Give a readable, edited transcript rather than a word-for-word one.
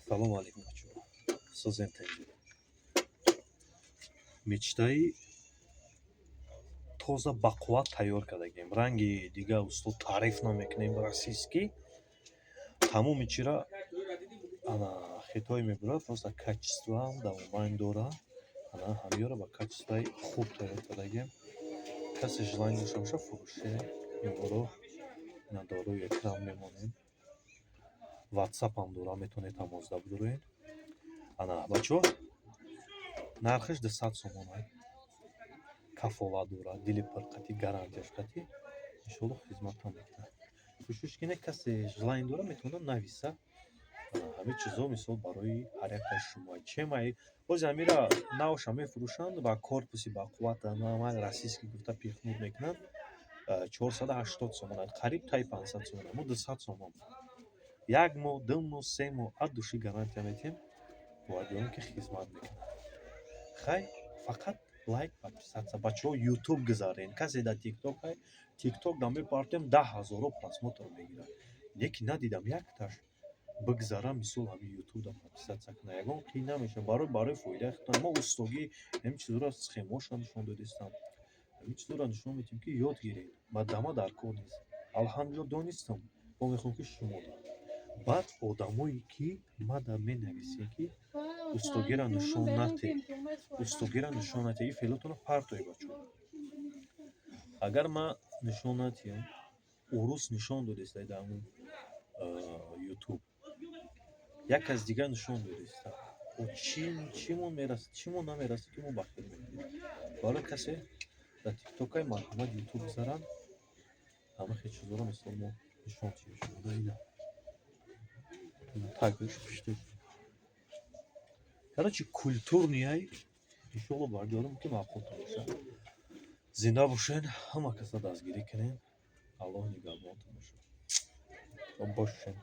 Салому алейкум, бачаҳо, созем танҷира. Мечтаи тоза бақувват тайёр кардагем. Ранги дига устод таъриф намекунем, российский тамоми чира ана хитой мебурад, просто качествоам давомайн дора. Ана ҳамёро ба качествои хуб тайёр кардагем. Касе желание дошта боша, фурӯше инҳоро ина дорои экран мемонем. Ватсапам дора, метавонед тамосда бидоред. Ана, бачаҳо, нархаш 200 сомон ай. Кафолат дорад, дили пурқатӣ, гарантияш қатӣ, иншоалло, хизматам мекунад. Кӯшиш кунед, касе желание дорад, метавонад нависа. Ҳамин чизо мисол барои ҳар яктаи шумо чем ай бози ҳамира навша мефурӯшанд ва корпуси бақувват, нормал, российский гуфта пихнут мекунанд, 480 сомон, қариб таи 500 сомон. Мо 200 сомон, як моҳ, 2 моҳ, 3 моҳ от души гарантия медиҳем. Бояд донем, ки хизмат мекунад. Хай, фақат лайк, подписаться, бачаҳо, Ютуб гузарен. Касе дар Тикток ай, Тикток да мепартем, даҳ ҳазоро просмотр мегирад, лекин надидам якташ бигзара. Мисол, ҳамин Ютуб да подписаться кунад, ягон қиин намешавад барои фоидаи худтон. Мо устогӣ ҳамин чизҳоро, схемаҳошро нишон додистам, ҳамин чизҳоро нишон медиҳем, ки ёд гиред. Ба дама дар кор нест. Алҳамдулилло, донистам, бо мехоҳам, ки шумо донед. Баъд одамое ки мада менависем, ки устогиро нишон натед, устогиро нишон натед, ин феълотонро партоед, бачаҳо. Агар ман нишон натиҳам, урус нишон додиста дар ҳамун Ютуб, як кас дигар нишон додиста, чимон мерасад, чимон намерасад, ки мо бахил мекунем? Барои касе дар Тиктокай, марҳамат, Ютуб гузаранд. Ҳама хел чизҳоро мисол мо нишон тиҳем. Ина тагш пушти, короче, культурный ай. Иншоалло, бардорам, ки маъқултон бошад. Зинда бошед, ҳама каса дастгирӣ кунед. Аллоҳ нигаҳбонтон бошад. Бошед.